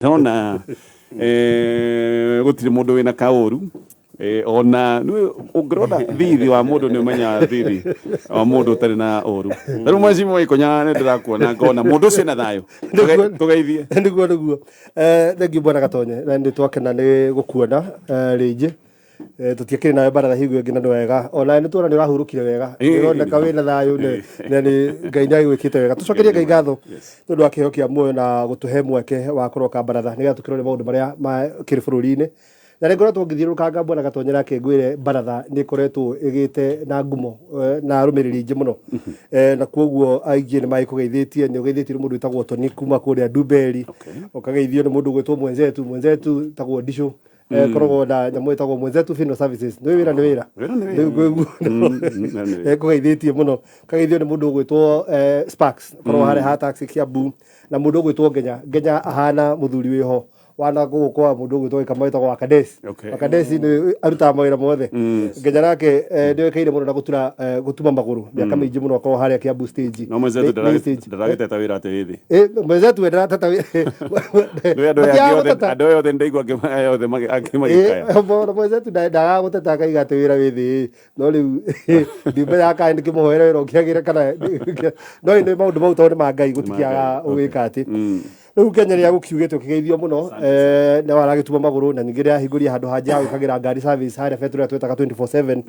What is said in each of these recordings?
Ndona gũtirĩ mũndũ wĩna kaũru. Ona nĩ ũngĩrona thithi wa mũndũ nĩ ũmenyaga thithi wa mũndũ ũtarĩ na ũru. Ta rĩu Mheshimiwa Ikonya nĩ ndĩrakuona ngona mũndũ ũcio ena thayũ. Tũgeithie. Nĩguo. Thengiũ bwana Gatonye, na nĩ twakena nĩ gũkuona rĩngĩ. Tũtiakĩrĩ nawe baratha hingo ĩngĩ na nĩ wega ona nĩ tuona nĩ ũrahurũkire wega, ũroneka wĩna thayũ na nĩ Ngai nĩ agwĩkĩte wega. Tũcokerie Ngai ngatho nĩ ũndũ wa kĩheo kĩa muoyo na gũtũhe mweke wa kũroka baratha nĩgetha tũkĩrore maũndũ marĩa makĩrĩ bũrũri-inĩ. Na nĩ ngoretwo ngĩthiũrũrũkanga bwana Gatonye nake ngwĩre baratha nĩ ĩkoretwo ĩgĩte na ngumo na arũmĩrĩri aingĩ mũno. Na kwoguo aingĩ nĩ magĩkũgeithĩtie, nĩ ũgeithĩtio nĩ mũndũ wĩtagwo Tony kuma kũrĩa Ndumberi, ũkageithio nĩ mũndũ ũgwĩtwo mwenzetu, mwenzetu wĩtagwo Ndicũ. Koragwo na nyamũ ĩtagwo Mwenzetu Funeral Services. Nĩ wĩra nĩ wĩra. Wĩra nĩ wĩra. Rĩu ngũigua Wĩra nĩ wĩra. Kũgeithĩtie mũno. Kageithio nĩ mũndũ ũgwĩtwo Sparks, koragwo harĩa ha taxi Kiambu, na mũndũ ũgwĩtwo Ngenya. Ngenya ahana mũthuri wĩho wana gũkũ kwa mũndũ ũgwĩtwo Gĩkama wĩtagwo Wakadesi. Wakadesi nĩ arutaga mawĩra mothe. Ngenya nake nĩ oĩkaine mũno na gũtura gũtuma magũrũ mĩaka mĩingĩ mũno akoragwo harĩa Kiambu stage. No mwenzetu Nĩ stage. ndaragĩteta wĩra atĩ wĩ thĩ. Mwenzetu we ndarateta Nĩ andũ aya angĩ othe andũ aya othe ndaigua othe angĩ magĩkaya. Bona mwenzetu ndagaga gũteta akaiga atĩ wĩra wĩ thĩ, no rĩu ndimenyaga kana ndĩkĩmũhoere wĩra ũkĩagĩre kana no nĩ maũndũ mau tondũ nĩ ma Ngai gũtikĩaga ũgĩka atĩ. Rĩu Kenya nĩ agũkiugĩte ũkĩgeithio mũno, nĩ waragĩtuma magũrũ na ningĩ nĩ arahingũria handũ hangĩ ha gwĩkagĩra ngari service harĩa betũrũ ĩrĩa twĩtaga 24/7.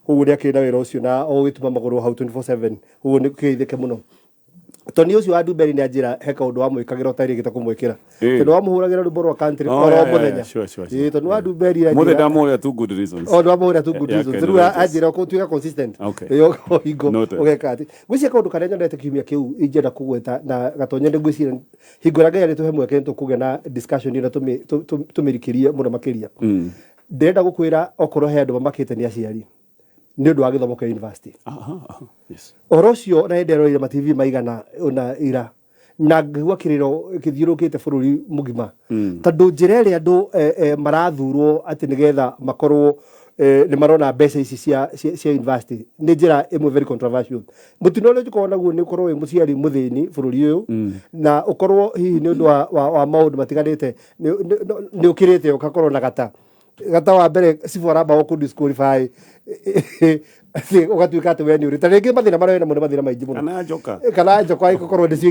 Koguo nĩ akĩrĩ na wĩra ũcio na ũgĩtuma magũrũ hau 24/7, koguo nĩ kĩgeithĩke mũno. Tony ũcio wa Ndumberi nĩ anjĩra he kaũndũ wamwĩkagĩra ũtarĩgĩte kũmwĩkĩra. Tondũ wamũhũragĩra rwĩmbo rwa country Oh, oro yeah, mũthenya. sure. Ĩĩ, tondũ wa Ndumberi Mũthĩ anjĩra ndamũhũrĩra two good reasons. O ndwamũhũrĩra two good Yeah, reasons. okay, Rĩu noted. anjĩra ũtuĩka consistent. Ĩĩ, o hingo Noted. ũgeka atĩ. Ngwĩciria kaũndũ karĩa nyonete kiumia kĩu ingĩenda kũgweta na Gatonye nĩ ngwĩciria hingo ĩrĩa Ngai arĩtũhe mweke nĩ tũkũgĩa na discussion ĩno tũmĩrikĩrie mũno makĩria. Ndĩrenda gũkwĩra okorwo he andũ mamakĩte nĩ aciari nĩ ũndũ wa gĩthomo kĩa university. Ũhoro ũcio na nĩnderoreire ma TV maigana ũna ira na ngĩigua kĩrĩro gĩthiũrũrũkĩte bũrũri mũgima tondũ njĩra ĩrĩa andũ marathurwo atĩ nĩgetha makorwo nĩ marona mbeca ici cia university nĩ njĩra ĩmwe very controversial. Mũtino ũrĩa njũkoragwo naguo nĩ ũkorwo wĩ mũciari mũthĩni bũrũri ũyũ na ũkorwo hihi nĩ ũndũ wa maũndũ matiganĩte nĩ ũkĩrĩte ũgakorwo na gata gata wa mbere cibũ aramba gũkũ disqualify atĩ ũgatuĩka atĩ we nĩ ũrĩ ta rĩngĩ mathĩna marĩa wĩnamo nĩ mathĩna maingĩ mũno. Kana njoka. Kana njoka ĩgũkorwo nĩcio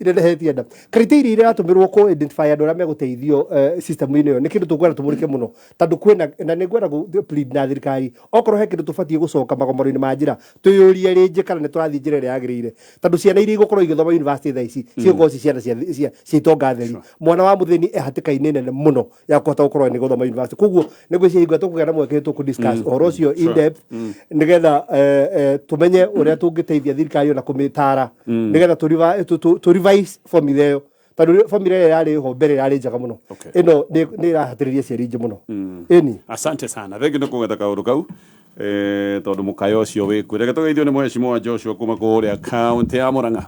inenehetie nda. Criteria iria iratũmĩrwo kũ identify andũ arĩa megũteithio system-inĩ ĩyo nĩ kĩndũ tũkwenda tũmũrĩke mũno tondũ kwĩna na nĩ ngwenda gũ plead na thirikari okorwo he kĩndũ tũbatiĩ gũcoka magomano-inĩ ma njĩra twĩyũrie rĩngĩ kana nĩ tũrathiĩ njĩra ĩrĩa yagĩrĩire tondũ ciana iria igũkorwo igĩthoma university thaa ici cigũkorwo ci ciana cia itonga theri. Mwana wa mũthĩni e hatĩka-inĩ nene mũno ya kũhota gũkorwo nĩ gũthoma university. Koguo nĩ ngwĩciria hingo ĩrĩa tũkũgĩa na mweke tũkũ discuss ũhoro ũcio in depth nĩgetha tũmenye ũrĩa tũngĩteithia thirikari ona kũmĩtara nĩgetha tũ revise formula ĩyo tondũ formula ĩrĩa yarĩ ho mbere yarĩ njega mũno. Ĩno nĩ ĩrahatĩrĩria aciari aingĩ mũno. Ĩni. Asante sana. Thengiũ nĩ kũgweta kaũndũ kau tondũ mũkayo ũcio wĩkuo. Reke tũgeithio nĩ Mheshimiwa Joshua kuma kũrĩa kaũntĩ ya Murang'a.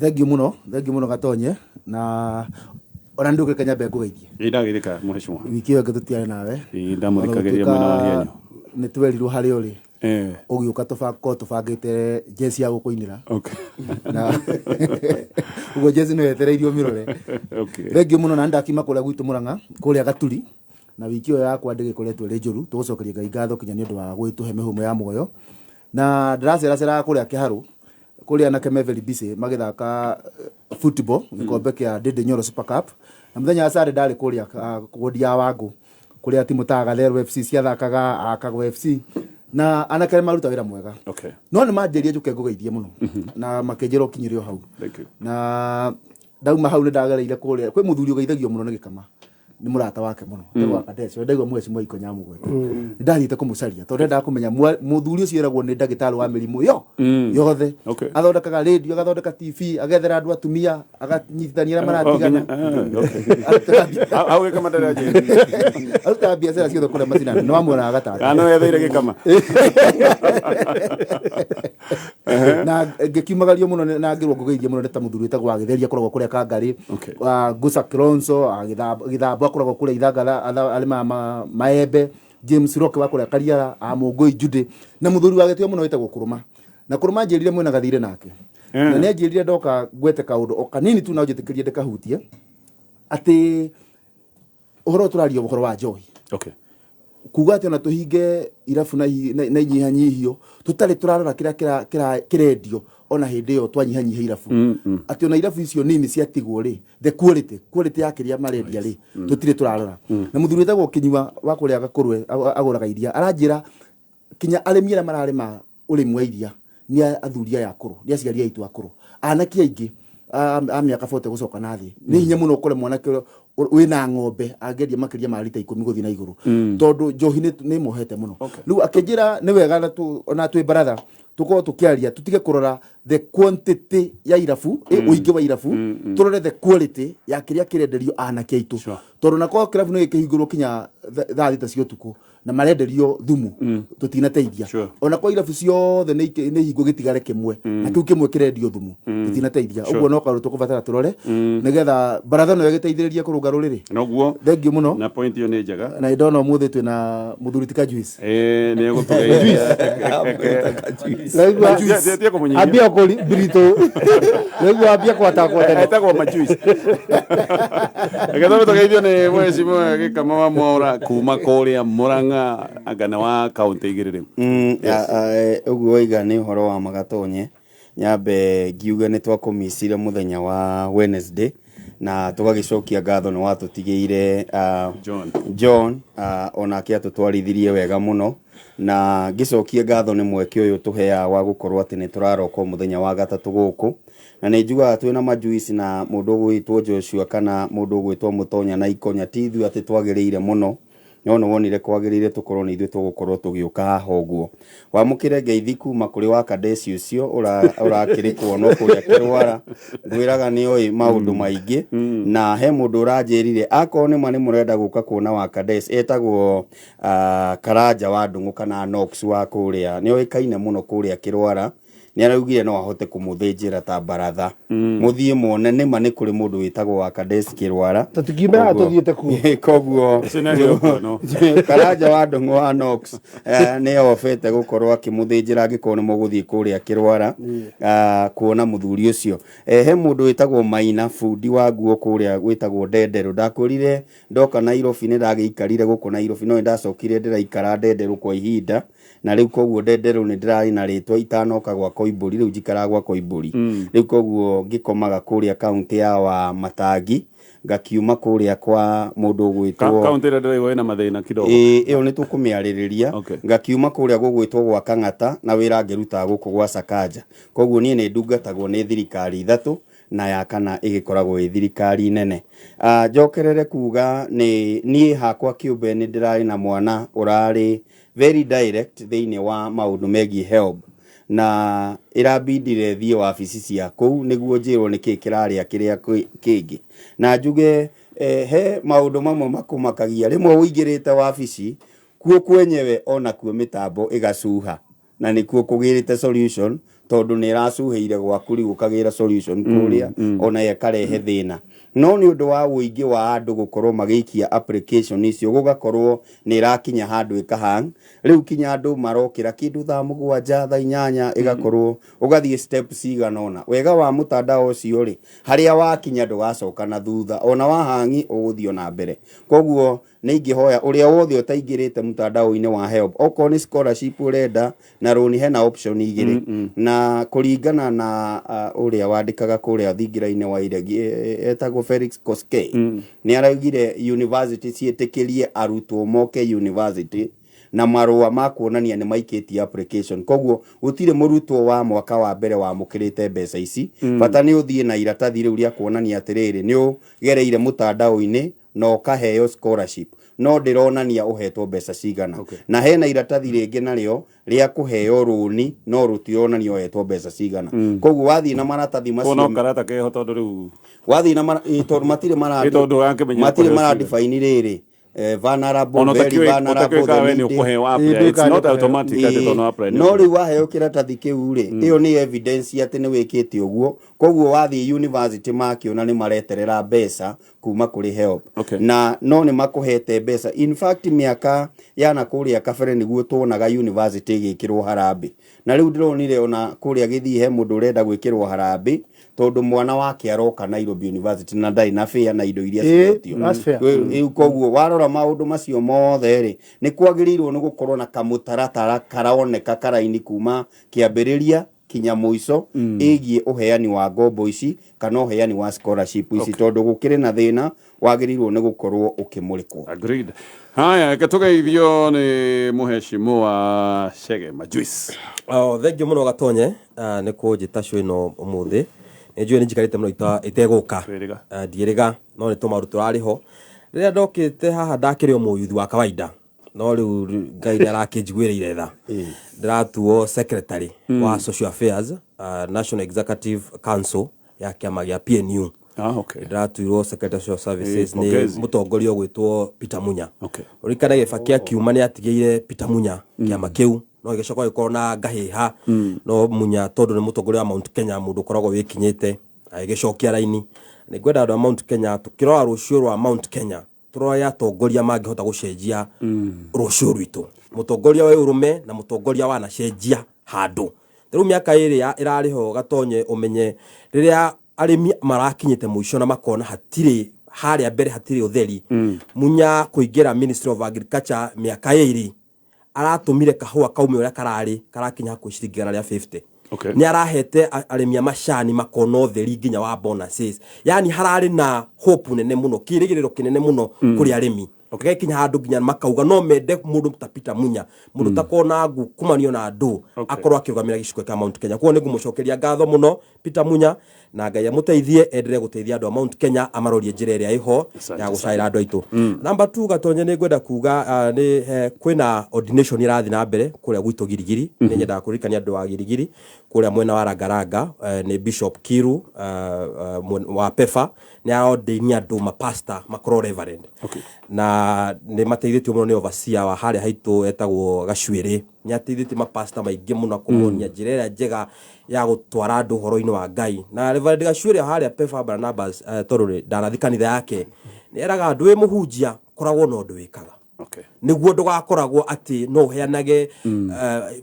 Thengiũ mũno, thengiũ mũno Gatonye, na ona nĩ ndũkĩrĩka nyambe ngũgeithie. Ĩ ndageithĩka Mheshimiwa. Wiki ĩyo ĩngĩ tũtiarĩ nawe. Ĩ ndamũthikagĩrĩria mwena wa Hianyo. Nĩ twerirwo harĩa ũrĩ. Ũgĩũka tũkorwo tũbangĩte jezi ya gũkũinĩra. Na ũguo jezi nĩ wetereirio ũmĩrore. Thengiũ mũno na nĩ ndakiuma kũrĩa gwitũ Mũrang'a, kũrĩa Gaturi, na wiki ĩyo yakwa ndĩgĩkoretwo ĩrĩ njũru, tũgũcokeria Ngai ngatho kinya nĩ ũndũ wa gũgĩtũhe mĩhũmũ ya muoyo. Na ndĩraceraceraga kũrĩa Kĩharũ, kũrĩa anake me very busy magĩthaka football, gĩkombe kĩa Ndĩndĩ Nyoro Super Cup. Na mũthenya wa Sunday ndarĩ kũrĩa wodi ya Wangũ, kũrĩa timu ta Gatherũ FC ciathakaga, Kagwa FC. Na anake nĩ maruta wĩra mwega. No nĩ manjĩrire njũke ngũgeithie mũno. Na makĩnjĩra ũkinyĩre o hau. Thank you. Na ndauma hau nĩ ndagereire kũrĩa, kwĩ mũthuri ũgeithagio mũno nĩ Gĩkama. Nĩ mũrata wake mũno. Etagwo Akadesh. Ndaigua Mheshimiwa Ikonya amũgweta. Nĩ ndathiĩte kũmũcaria tondũ ndendaga kũmenya mũthuri ũcio eragwo nĩ ndagĩtarĩ wa mĩrimũ yo yothe. Athondekaga radio, agathondeka TV, agethera andũ atumia, aganyitithania arĩa maratigana. Hau Gĩkama ndarĩ anjĩrire. Arutaga biacara ciothe kũrĩa macinani. Nĩ wamuonaga gatata. Kana no etheire Gĩkama. Na ngĩkiumagario mũno na ngĩrwo ngũgeithie mũno nĩ ta mũthuri wĩtagwo wa Gĩtheri akoragwo kũrĩa Kangarĩ. Ngusa Kilonzo, Gĩthambo akoragwo kũrĩa Ithangara arĩmaga maembe. James Rock wa kũrĩa Kariara, Mũngũi Judy na mũthuri wa gĩtĩo mũno wĩtagwo Kũrũma. Na Kũrũma anjĩrire mwĩna gathirĩ nake. Na nĩ anjĩrire ndoka ngwete kaũndũ o kanini tu na ũnjĩtĩkĩrie ndĩkahutie, atĩ ũhoro ũyũ tũraria ũhoro wa njohi. Kuga atĩ ona tũhinge irabu na na inyihanyihio tũtarĩ tũrarora kĩrĩa kĩrendio, ona hĩndĩ ĩyo twanyihanyihia irabu, atĩ ona irabu icio nini ciatigwo rĩ, the quality ya kĩrĩa marendia rĩ, tũtirĩ tũrarora. Na mũthuri wĩtagwo Kĩnyua wa kũrĩa Gakũrwe agũraga iria aranjĩra kinya arĩmi arĩa mararĩma ũrĩmi wa iria nĩ athuri aya akũrũ, nĩ aciari aitũ akũrũ. Anake aingĩ a mĩaka 40 gũcoka na thĩ, nĩ hinya mũno ũkore mwanake wĩna ng'ombe angĩendia makĩria ma rita 10 gũthiĩ na igũrũ, tondũ njohi nĩ ĩmohete mũno. Rĩu akĩnjĩra nĩ wega na ona twĩ baratha tũkorwo tũkĩaria, tũtige kũrora the quantity ya irabu, ũingĩ wa irabu, tũrore the quality ya kĩrĩa kĩrenderio anake aitũ. Tondũ nakorwo kĩrabu nĩ gĩkĩhingũrwo kinya thaa 6 cia ũtukũ na marenderio thumu, tũtinateithia. Ona kwa irabu ciothe nĩ hingwo gĩtigare kĩmwe, na kĩu kĩmwe kĩrendio thumu, tũtinateithia. Ũguo no kaũndũ tũkũbatara tũrore nĩgetha baratha no ĩgĩteithĩrĩrie kũrũnga rũrĩrĩ. Noguo. Thengiũ mũno. Na point ĩyo nĩ njega. Na ndona ũmũthĩ twĩna mũthuri ti Kajuice. Nĩ egũtũgeithia. Naigua Tie kũmũnyihia. Ambia kũri biritũ, naigua ambia kwata kwata. Etagwo majuice. Reke twambe tũgeithio nĩ mheshimiwa Gĩkama wa Mwaũra kuma kũrĩa Mũrang'a, anga nĩ wa kaũntĩ igĩrĩ rĩu. Ũguo waiga nĩ ũhoro wa magatonye. Nyambe ngiuge nĩ twakũmicire mũthenya wa Wednesday na tũgagĩcokia ngatho nĩ watũtigĩire John. John, onake atũtwarithirie wega mũno, na ngĩcokie ngatho nĩ mweke ũyũ tũheaga wa gũkorwo atĩ nĩ tũraroka mũthenya wa gatatũ gũkũ, na nĩ njugaga twĩna majuici na mũndũ ũgwĩtwo Joshua kana mũndũ ũgwĩtwo Mũtonya na Ikonya, ti ithuĩ atĩ twagĩrĩire mũno, no nĩ wonire kwagĩrĩire tũkorwo nĩ ithuĩ tũgũkorwo tũgĩũka haha ũguo. Wamũkĩre ngeithi kuma kũrĩ wa Kadesi ũcio ũrakĩrĩ kuonwo kũrĩa Kĩrwara, ngwĩraga nĩ oĩ maũndũ maingĩ, na he mũndũ ũranjĩrire akorwo nĩ ma nĩ mũrenda gũka kuona wa Kades, etagwo Karanja wa Ndung'u kana Knox wa kũrĩa, nĩ oĩkaine mũno kũrĩa Kĩrwara, nĩ araugire no ahote kũmũthĩnjĩra ta baratha, mũthiĩ muone nĩma nĩ kũrĩ mũndũ wĩtagwo wa Kades Kĩrwara. Tũtingiuma haha tũthiĩte kuo. Koguo Scenario no. Karanja wa Ndung'u wa Knox nĩ obete gũkorwo akĩmũthĩnjĩra angĩkorwo nĩ mũgũthiĩ kũrĩa Kĩrwara kuona mũthuri ũcio. He mũndũ wĩtagwo Maina, bundi wa nguo kũrĩa gwĩtagwo Ndenderũ. Ndakwĩrire ndoka Nairobi nĩ ndagĩikarire gũkũ Nairobi, no nĩ ndacokire ndĩraikara Ndenderũ kwa ihinda, na rĩu koguo Ndenderũ nĩ ndĩrarĩ na rĩtwa itanoka gwa Koimbũri, rĩu njikaraga gwa Koimbũri. Rĩu koguo ngĩkomaga kũrĩa kaũntĩ ya wa Matangi, ngakiuma kũrĩa kwa mũndũ ũgwĩtwo Kaũntĩ ĩrĩa ndĩraigua ĩna mathĩna kidogo. Ĩĩ, ĩyo nĩ tũkũmĩarĩrĩria. Ngakiuma kũrĩa gũgwĩtwo gwa Kang'ata na wĩra ngĩrutaga gũkũ gwa Sakaja. Koguo niĩ nĩ ndungatagwo nĩ thirikari ithatũ, na ya kana ĩgĩkoragwo ĩ thirikari nene. Njokerere kuga nĩ niĩ hakwa kĩũmbe nĩ ndĩrarĩ na mwana ũrarĩ very direct thĩinĩ wa maũndũ megiĩ HELB, na ĩrambindire thiĩ wabici cia kũu nĩguo njĩrwo nĩkĩ kĩrarĩa kĩrĩa kĩngĩ. Na njuge he maũndũ mamwe makũmakagia, rĩmwe ũingĩrĩte wabici kuo kwenyewe onakuo mĩtambo ĩgacuha, na nĩkuo kũgĩrĩte solution, tondũ nĩ ĩracuhĩire gwaku, rĩu ũkagĩra solution kũrĩa ona ĩkarehe thĩna. No nĩ ũndũ wa ũingĩ wa andũ gũkorwo magĩikia application icio, gũgakorwo nĩ ĩrakinya handũ ĩkahang. Rĩu kinya andũ marokĩra kĩndũ thaa 7, thaa 8, ĩgakorwo ũgathiĩ step cigana ũna. Wega wa mũtandao ũcio rĩ, harĩa wakinya ndũgacoka na thutha, ona wahangi ũgũthiĩ ona mbere. Koguo nĩ ingĩhoya ũrĩa wothe ũtaingĩrĩte mtandao-inĩ wa HELB, okorwo nĩ scholarship ũrenda na rũni, hena option igĩrĩ, na kũringana na ũrĩa wandĩkaga kũrĩa thingira-inĩ wa iregi, etagwo Felix Koskei, nĩ araugire university ciĩtĩkĩrie arutwo moke university na marũa ma kuonania nĩ maikĩtie application. Koguo gũtirĩ mũrutwo wa mwaka wa mbere wamũkĩrĩte mbeca ici, bata nĩ ũthiĩ na iratathi rĩu rĩa kuonania atĩrĩrĩ, nĩ ũgereire mũtandao-inĩ na ũkaheo scholarship, no ndĩronania ũhetwo mbeca cigana. Na hena iratathi rĩngĩ narĩo rĩa kũheo rũni, no rũtironania ũhetwo mbeca cigana. Koguo wathiĩ na maratathi Koguo no macio karata keho tondũ rĩu wathiĩ na tondũ matirĩ Ĩ, tondũ ũrakĩmenya matirĩ kũheo mara cigana. define rĩrĩ. Vulnerable, Ona very vulnerable, ũtakĩũĩ the we nĩ needy. ũkũheo Ĩĩ, apply. ndũĩ It's kana not nĩ ũkũheo. automatic atĩ tondũ apply nĩ No ũkũheo. rĩu waheo kĩratathi kĩu rĩ, ĩyo nĩ evidence atĩ nĩ wĩkĩte ũguo. Koguo wathiĩ university makĩona nĩ mareterera mbeca kuma kũrĩ HELB. Na no nĩ makũhete mbeca. In fact, mĩaka yana kũrĩa kabere nĩguo tuonaga university ĩgĩkĩrwo harambĩ, na rĩu ndĩronire ona kũrĩa gĩthiĩ he mũndũ ũrenda gwĩkĩrwo harambĩ tondũ mwana wake aroka Nairobi University na ndarĩ na fare na indo iria ciretio. That's fair. Rĩu koguo warora maũndũ macio mothe rĩ, nĩ kwagĩrĩirwo nĩ gũkorwo na kamũtaratara karoneka karaini kuma kĩambĩrĩria kinya mũico ĩgiĩ ũheani wa ngombo ici kana ũheani wa scholarship ici, tondũ gũkĩrĩ na thĩna wagĩrĩirwo nĩ gũkorwo ũkĩmũrĩkwo. Agreed. Haya, reke tũgeithio nĩ mũheshimiwa Chege Majuice. Oh, thank you mũno Gatonye, nĩ kũnjĩta show ĩno ũmũthĩ. Nĩ njũĩ nĩ njikarĩte mũno itegũka. Twĩrĩga. Ndiĩrĩga, no nĩ tũmaũndũ tũrarĩ ho. Rĩrĩa ndokĩte haha ndakĩrĩ o mũyuthi wa kawaida, no rĩu Ngai nĩ arakĩnjiguĩrĩire tha. Ndĩratuo secretary wa social affairs, National Executive Council ya kĩama gĩa PNU. Ndĩratuirwo secretary of social services nĩ Pongezi. Mũtongoria ũgwĩtwo Peter Munya. Ũririkane Gĩbaki akiuma nĩ atigĩire Peter Munya kĩama kĩu, no gĩgĩcoka gĩkorwo na ngahĩha, no Munya tondũ nĩ mũtongoria wa Mount Kenya, mũndũ ũkoragwo wĩkinyĩte, agĩgĩcokia raini. Nĩ ngwenda andũ a Mount Kenya tũkĩrora rũciũ rwa Mount Kenya, tũrore atongoria mangĩhota gũcenjia rũciũ rwitũ, mũtongoria wa ũrũme na mũtongoria wanacenjia handũ. Rĩu mĩaka ĩrĩ ĩrarĩ ho Gatonye, ũmenye rĩrĩa arĩmi marakinyĩte mũico na makona hatirĩ harĩa mbere, hatirĩ ũtheri. Munya kũingĩra Ministry of Agriculture mĩaka 2 aratũmire kahũa kaume ũrĩa kararĩ karakinya hakuhĩ ciringi 150. Nĩ arahete arĩmi a macani makona ũtheri nginya wa bonuses, yani hararĩ na hope nene mũno, kĩrĩgĩrĩro kĩnene mũno kũrĩ arĩmi. Gagĩkinya handũ nginya makauga no mende mũndũ ta Peter Munya, mũndũ takona ngukumanio na andũ, akorwo akĩrũgamĩra gĩcigo kĩa Mount Kenya. Koguo nĩ ngũmũcokeria ngatho mũno Peter Munya, na Ngai amũteithie endelee gũteithia andũ a Mount Kenya, amarorie njĩra ĩrĩa ĩho ya gũcaĩra andũ aitũ. Number 2, Gatonye, nĩ ngwenda kuga nĩ kwĩna ordination ĩrathiĩ na mbere kũrĩa gwitũ Girigiri. Nĩ nyendaga kũririkania andũ a Girigiri kũrĩa mwena wa Rangaranga, nĩ Bishop Kiru wa Pefa nĩ aordaini andũ mapasta makorwo reverend. Na nĩ mateithĩtio mũno nĩ overseer wa harĩa haitũ etagwo Gacuĩrĩ. Nĩ ateithĩtie mapasta maingĩ mũno kũmonia njĩra ĩrĩa njega ya gũtwara andũ ũhoro-inĩ wa Ngai. Na Reverend Gacuĩrĩ harĩa Pefa Barnabas, tondũ rĩ ndanathi kanitha yake, nĩ eraga andũ wĩ mũhunjia koragwo na ũndũ wĩkaga nĩguo ndũgakoragwo atĩ no ũheanage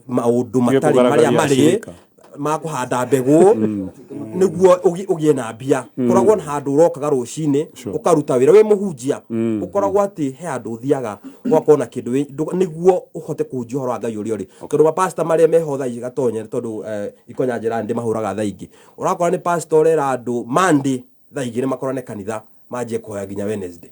maũndũ matarĩ marĩa kũgaragaria marĩ acirika. Ma kũhanda mbegũ nĩguo ũgĩe na mbia. Koragwo na handũ ũrokaga rũcinĩ ũkaruta wĩra wĩ mũhunjia, ũkoragwo atĩ he handũ ũthiaga ũgakorwo na kĩndũ nĩguo ũhote kũhunjia ũhoro wa Ngai ũrĩa ũrĩ, tondũ mapasta marĩa meho thaa ici Gatonye, tondũ ikonya njĩra ndĩ mahũraga thaa ingĩ, ũrakora nĩ pastor ũrera andũ Monday thaa 2 makorane kanitha manjie kũhoya nginya Wednesday.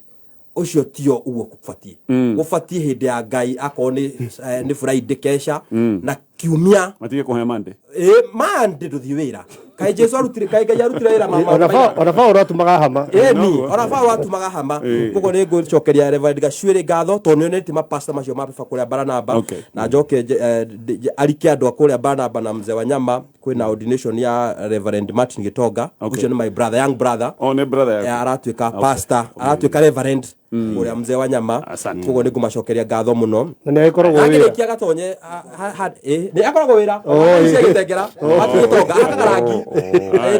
Ũcio tio ũguo gũbatiĩ, gũbatiĩ hĩndĩ ya Ngai akorwo nĩ Friday kesha na kiumia. Matige kũhe Monday. Ĩ Monday ndũthiĩ wĩra. Kaĩ Jesu arutire, kaĩ Ngai arutire wĩra Ona Paũlũ atumaga hama. Ĩni ona Paũlũ atumaga hama. Koguo nĩ ngũcokeria Reverend Gacuĩrĩ ngatho tondũ nĩ onete mapasta macio ma Pefa kũrĩa Baranaba. Na njoke arike andũ a kũrĩa Baranaba na mzee wa nyama, kwĩna ordination ya Reverend Martin Gitonga. Ũcio nĩ my brother, young brother. Oh, nĩ brother yaku. Aratuĩka pastor, aratuĩka reverend kũrĩa mzee wa nyama. Asante. Koguo nĩ ngũmacokeria ngatho mũno. Na nĩ agĩkoragwo wĩra. Akĩrĩkia Gatonye, nĩ akoragwo wĩra cia gĩtengera atuĩtonga akaga rangi.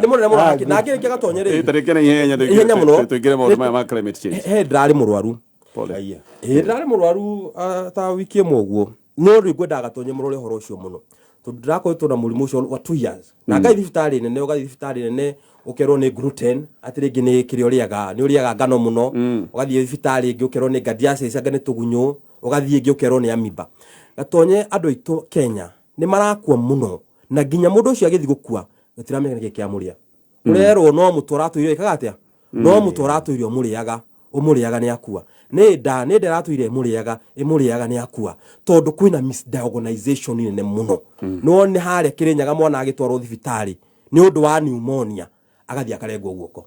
Nĩ mũnene mũno na akĩrĩkia Gatonye rĩ Tarĩkia na ihenya. Ihenya mũno. Tũingĩre maũndũ maya ma climate change. He ndĩrarĩ mũrwaru. Pole. Ĩ ndĩrarĩ mũrwaru ta wiki ĩmwe ũguo, no rĩu ngwendaga Gatonye mũrore ũhoro ũcio mũno tondũ ndĩrakoretwo na mũrimũ ũcio wa 2 years na ngai thibitarĩ nene, ũgathiĩ thibitarĩ nene ũkerwo nĩ gluten, atĩ rĩngĩ nĩ kĩrĩa ũrĩaga, nĩ ũrĩaga ngano mũno. Ũgathiĩ thibitarĩ ĩngĩ ũkerwo nĩ giardiasis, anga nĩ tũgunyũ. Ũgathiĩ ĩngĩ ũkerwo nĩ amoeba. Gatonye, andũ aitũ Kenya nĩ marakua mũno, na nginya mũndũ ũcio agĩthiĩ gũkua gũtiramenya nĩkĩ kĩamũrĩa. Ũrerwo no mũtũ ũratũire ĩkaga atĩa, no mũtũ ũratũire ũmũrĩaga, ũmũrĩaga nĩ akua, nĩ nda, nĩ nda ĩratũire ĩmũrĩaga, ĩmũrĩaga nĩ akua, tondũ kwĩna misdiagnosation nene mũno. No nĩ harĩa Kĩrĩnyaga mwana agĩtwarwo thibitarĩ nĩ ũndũ wa pneumonia agathiĩ akarengwo guoko.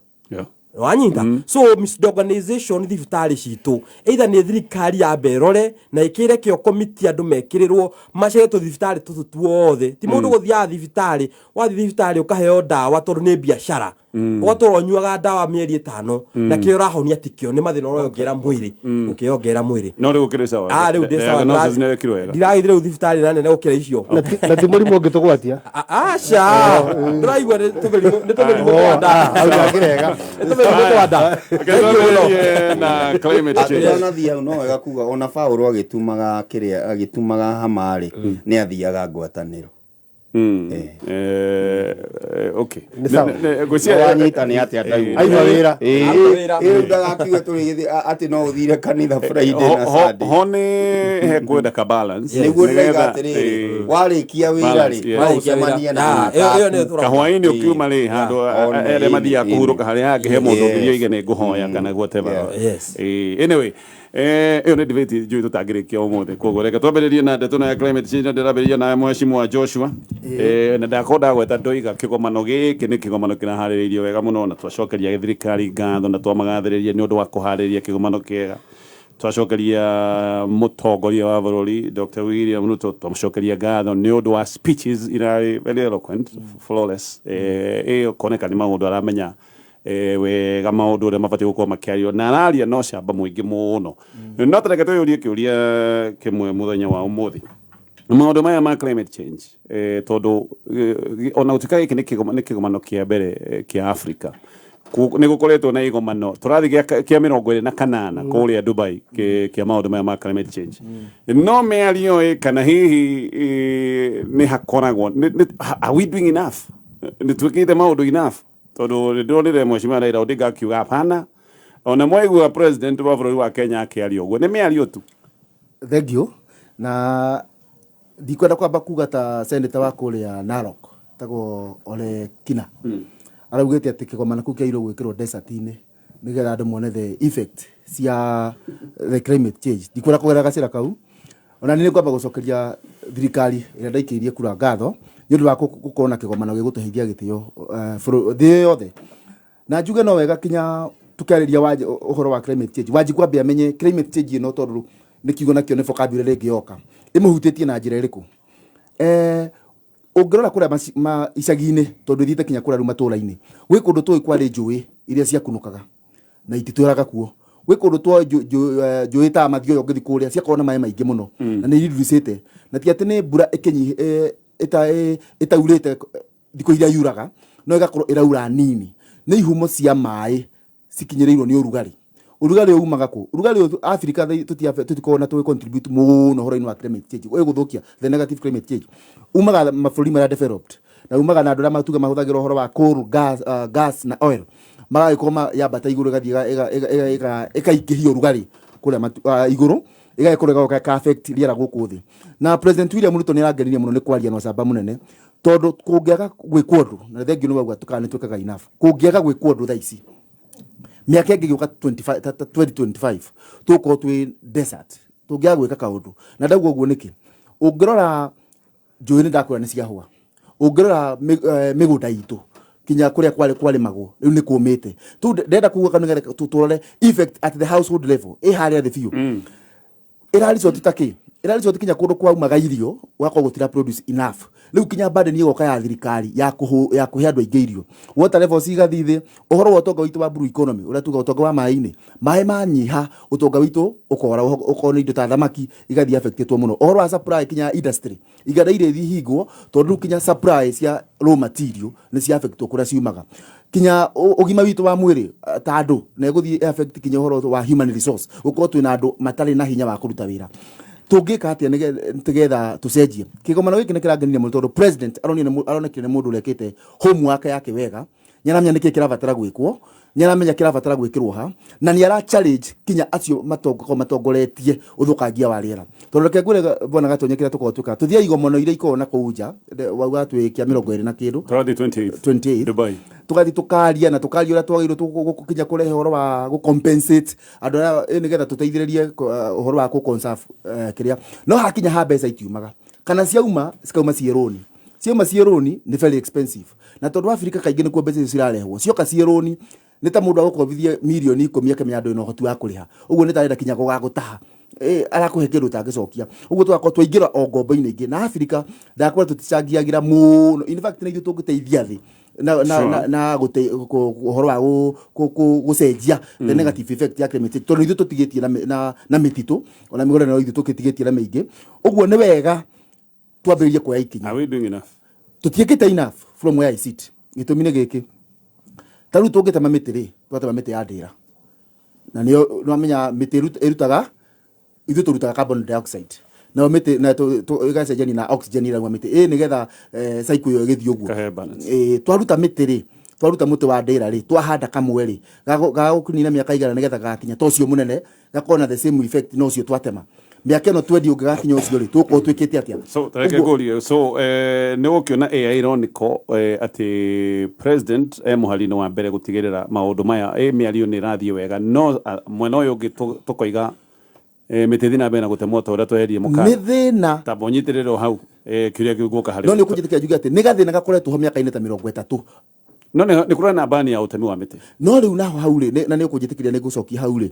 Wanyita? So misdiagnosation thibitarĩ citũ, either nĩ thirikari yambe ĩrore na ĩkĩre kĩo komiti, andũ mekĩrĩrwo maceretwo thibitarĩ tũtũ tuothe. Ti mũndũ gũthiaga thibitarĩ, wathiĩ thibitarĩ ũkaheo ndawa tondũ nĩ biacara. Ũgatũra ũnyuaga ndawa mĩeri 5 na kĩrĩa ũrahonia tikĩo, nĩ mathĩna ũrongerera mwĩrĩ, ũkĩongerera mwĩrĩ. No rĩu ũkĩrĩ sawa? Ah, rĩu ndĩ sawa. Diagnosis nĩ wekirwo wega? Ndiragĩthiĩ rĩu thibitarĩ na nene gũkĩra icio. Na ti mũrimũ ũngĩtũgwatia? Aca, ndĩraigua nĩ tũmĩrimũ twa nda. Hau ndakĩrega. Nĩ tũmĩrimũ twa nda. Reke twambĩrĩrie na climate change. Atũtanathiĩ hau, no wega kuga ona Paũlũ agĩtumaga kĩrĩa, agĩtumaga hama rĩ, nĩ athiaga ngwatanĩro. Okay. Nĩ sawa. Ngwĩciria Wanyita nĩ atĩa ndaigua? Aigua wĩra. Aruta wĩra. Ĩĩ, ndagakiuge tũrĩ atĩ no ũthire kanitha Friday na Sunday. Ho nĩ hekwenda ka balance. Nĩguo ndĩraiga Nĩgetha, atĩrĩrĩ, warĩkia wĩra balance, rĩ, yes. no Warĩkia wĩra. ũcemanie na Ah, arata ĩyo nĩyo aku. tũrauga. Kahwainĩ ũkiuma rĩ, handũ Ona erĩa ĩni, mathiaga ĩni. kũhurũka, harĩa hangĩ he mũndũ ũngĩ oige nĩ ngũhoya kana whatever. Yes. Anyway, ĩyo nĩ debate njũĩ tũtangĩrĩkia ũmũthĩ, koguo reke twambĩrĩrie na ndeto na ya climate change, na ndĩrambĩrĩria na mheshimiwa Joshua. Na ndakorwo ndagweta ndoiga kĩgomano gĩkĩ nĩ kĩgomano kĩraharĩrĩirio wega mũno, na twacokeria thirikari ngatho na twamagathĩrĩria nĩ ũndũ wa kũharĩrĩria kĩgomano kĩega. Twacokeria mũtongoria wa bũrũri Dr. William Ruto, twamũcokeria ngatho nĩ ũndũ wa speeches irarĩ very eloquent, flawless. Ĩyo koneka nĩ maũndũ aramenya wega, maũndũ ũrĩa mabatiĩ gũkorwo makĩario, na araria no camba mũingĩ mũno. No tareke twĩyũrie kĩũria kĩmwe mũthenya wa ũmũthĩ, maũndũ maya ma climate change, tondũ ona gũtuĩka gĩkĩ nĩ kĩgomano kĩa mbere kĩa Africa, nĩ gũkoretwo na igomano tũrathiĩ kĩa 28 kũrĩa Dubai kĩa maũndũ maya ma climate change. No mĩario ĩ kana hihi nĩ hakoragwo are we doing enough? Nĩ twĩkĩte maũndũ enough? Tondũ nĩ ndĩronire mheshimiwa Raila Odinga akiuga hapana, ona mwaigua president wa bũrũri wa Kenya akĩaria ũguo, nĩ mĩario tu. Thank you. Na ndikwenda kwamba kuga ta senator wa kũrĩa Narok tagwo Ole Kina araugĩte atĩ kĩgomano kĩu kĩagĩrĩirwo gwĩkĩrwo desert-inĩ nĩgetha andũ mone the effect cia the climate change. Ndikwenda kũgera gacĩra kau. Ona nĩ ngwamba gũcokeria thirikari ĩrĩa ndaikĩirie kura ngatho nĩ ũndũ wa gũkorwo na kĩgomano gĩgũtũheithia gĩtĩo thĩ yothe. Na njuge no wega kinya tukĩarĩria ũhoro wa climate change, wanji kwambia amenye climate change ĩno, tondũ nĩ kiugo nakĩo nĩ vocabulary ĩngĩ yoka ĩmũhutĩtie na njĩra ĩrĩkũ. Ũngĩrora kũrĩa icagi-inĩ, tondũ ithiĩte kinya kũrĩa rĩu matũra-inĩ, gwĩ kũndũ tũĩ kwarĩ njũĩ iria ciakunũkaga na ititwĩraga kuo. Gwĩ kũndũ twa njũĩ ta Mathioya, ũngĩthiĩ kũrĩa ciakorwo na maĩ maingĩ mũno na nĩ iriricĩte, na ti atĩ nĩ mbura ĩtaurĩte thikũ iria yuraga, no ĩgakorwo ĩraura nini, nĩ ihumo cia maĩ cikinyĩrĩirwo nĩ ũrugarĩ. Ũrugarĩ ũyũ umaga kũ? Ũrugarĩ ũyũ Africa tũtikoragwo na tũgĩ contribute mũno ũhoro-inĩ wa climate change, ĩgũthũkia the negative climate change umaga mabũrũri marĩa developed, na umaga na andũ arĩa matuga mahũthagĩra ũhoro wa coal, gas na oil, magagĩkorwo yambata igũrũ, ĩgathiĩ ĩkaingĩhia ũrugarĩ kũrĩa igũrũ, ĩgagĩkorwo ĩgoka ĩka affect rĩera gũkũ thĩ. Na President William Ruto nĩ arangenirie mũno nĩ kwaria na ũcamba mũnene, tondũ kũngĩaga gwĩkwo ũndũ, na thengiũ nĩ wauga tũkana nĩ twĩkaga enough, kũngĩaga gwĩkwo ũndũ thaa ici, mĩaka ĩngĩ gĩũka 2025 tũgũkorwo twĩ desert tũngĩaga gwĩka kaũndũ. Na ndauga ũguo nĩkĩ? Ũngĩrora njũĩ, nĩ ndakwĩra nĩ ciahũa. Ũngĩrora mĩgũnda itũ, kinya kũrĩa kwarĩ kwarĩmagwo, rĩu nĩ kũmĩte tu. Ndĩrenda kuga kana nĩgetha tũrore effect at the household level ĩ harĩa thĩ biũ, ĩra resort ta kĩ ĩra resort kinya kũndũ kwaumaga irio gũgakorwo gũtira produce enough. Rĩu kinya burden ĩgoka ya thirikari ya kũhe andũ aingĩ irio, water levels igathiĩ thĩ. Ũhoro wa ũtonga witũ wa blue economy, ũrĩa tuga ũtonga wa maĩ-inĩ, maĩ manyiha ũtonga witũ ũkora, ũkorwo nĩ indo ta thamaki igathiĩ affectĩtwo mũno. Ũhoro wa supply kinya industry, iganda iria ihingwo, tondũ rĩu kinya supply cia raw material nĩ cia affectwo kũrĩa ciumaga. Kinya ũgima witũ wa mwĩrĩ ta andũ, na ĩgũthiĩ affect kinya ũhoro wa human resource, gũkorwo twĩna andũ matarĩ na hinya wa kũruta wĩra. Tũngĩka atĩa nĩgetha tũcenjie? Kĩgomano gĩkĩ nĩ kĩrangenirie mũno, tondũ president aronekire nĩ mũndũ ũrekĩte homework yake wega, nĩaramenya nĩkĩ kĩrabatara gwĩkwo, nĩaramenya kĩrabatara gwĩkĩrwo ha, na nĩ ara challenge kinya acio matongoretie ũthũkangia wa rĩera. Tondũ reke ngwĩre, bwana Gatonye, kĩrĩa tũkoragwo twĩkaga, tũthiaga igomano iria ikoragwo na kũu nja, wauga twĩ kĩa 20 na kĩndũ. Tũrathiĩ 28. 28. Dubai. Tũgathiĩ tũkaria na tũkaria ũrĩa twagĩrĩirwo kinya kũrehe ũhoro wa gũ compensate andũ arĩa nĩgetha tũteithĩrĩrie ũhoro wa gũ conserve kĩrĩa, no hakinya ha mbeca itiumaga, kana ciauma cikauma ciĩ rũni, ciauma ciĩ rũni nĩ very expensive. Na tondũ Africa kaingĩ nĩkuo mbeca icio cirarehwo, cioka ciĩ rũni, nĩ ta mũndũ agũkombithie mirioni 10 akĩmenya ndũrĩ na ũhoti wa kũrĩha. Ũguo nĩ tarenda kinya gũgagũtaha, arakũhe kĩndũ ũtangĩcokia. Ũguo tũgakorwo twaingĩra o ngombo-inĩ ingĩ, na Africa ndakwĩra tũticangĩagĩra mũno. In fact, nĩ ithuĩ tũngĩteithia thĩ. Na na na, na gũte ũhoro wa gũcenjia the negative effect ya climate change, tondũ ithuĩ tũtigĩtie na mĩtitũ, ona mĩgũnda no ithuĩ tũgĩtigĩtie na mĩingĩ. Ũguo nĩ wega twambĩrĩrie kuoya ikinya. Are we doing enough? Tũtiĩkĩte enough from where I sit. Gĩtũmi nĩ gĩkĩ, ta rĩu tũngĩtema mĩtĩ rĩ, twatema mĩtĩ ya ndĩra na nĩyo nĩwamenya mĩtĩ ĩrutaga, ithuĩ tũrutaga carbon dioxide, nayo mĩtĩ na ĩgacenjania na oxygen ĩrauma mĩtĩ ĩ, nĩgetha cycle ĩyo ĩgĩthiĩ ũguo. Kahe balance. Twaruta mĩtĩ rĩ, twaruta mũtĩ wa ndĩra rĩ, twahanda kamwe rĩ, gagũkũnina mĩaka igana nĩgetha gagakinya ta ũcio mũnene, gakorwo na the same effect na ũcio twatema. Mĩaka ĩno twendi ũngĩgakinya ũcio rĩ, tũgũkorwo twĩkĩte atĩa? So tareke ngũrie, so nĩ gũkĩona ĩ ironical atĩ president e mũhari-inĩ wa mbere gũtigĩrĩra maũndũ maya ĩ mĩario nĩ ĩrathiĩ wega, no mwena ũyũ ũngĩ tũkoiga mĩtĩ ĩthiĩ na mbere na gũtemwo ta ũrĩa tweherie mũkana. Nĩ thĩna. Tamba ũnyitĩrĩre o hau, kĩũria kĩu gũka harĩ No nĩ ũkũnjĩtĩkĩra njuge atĩ nĩ gathĩna gakoretwo ho mĩaka-inĩ ta 30. No nĩ kũrĩ na bani ya ũtemi wa mĩtĩ. No rĩu naho hau rĩ, na nĩ ũkũnjĩtĩkĩria nĩ ngũcokia hau rĩ,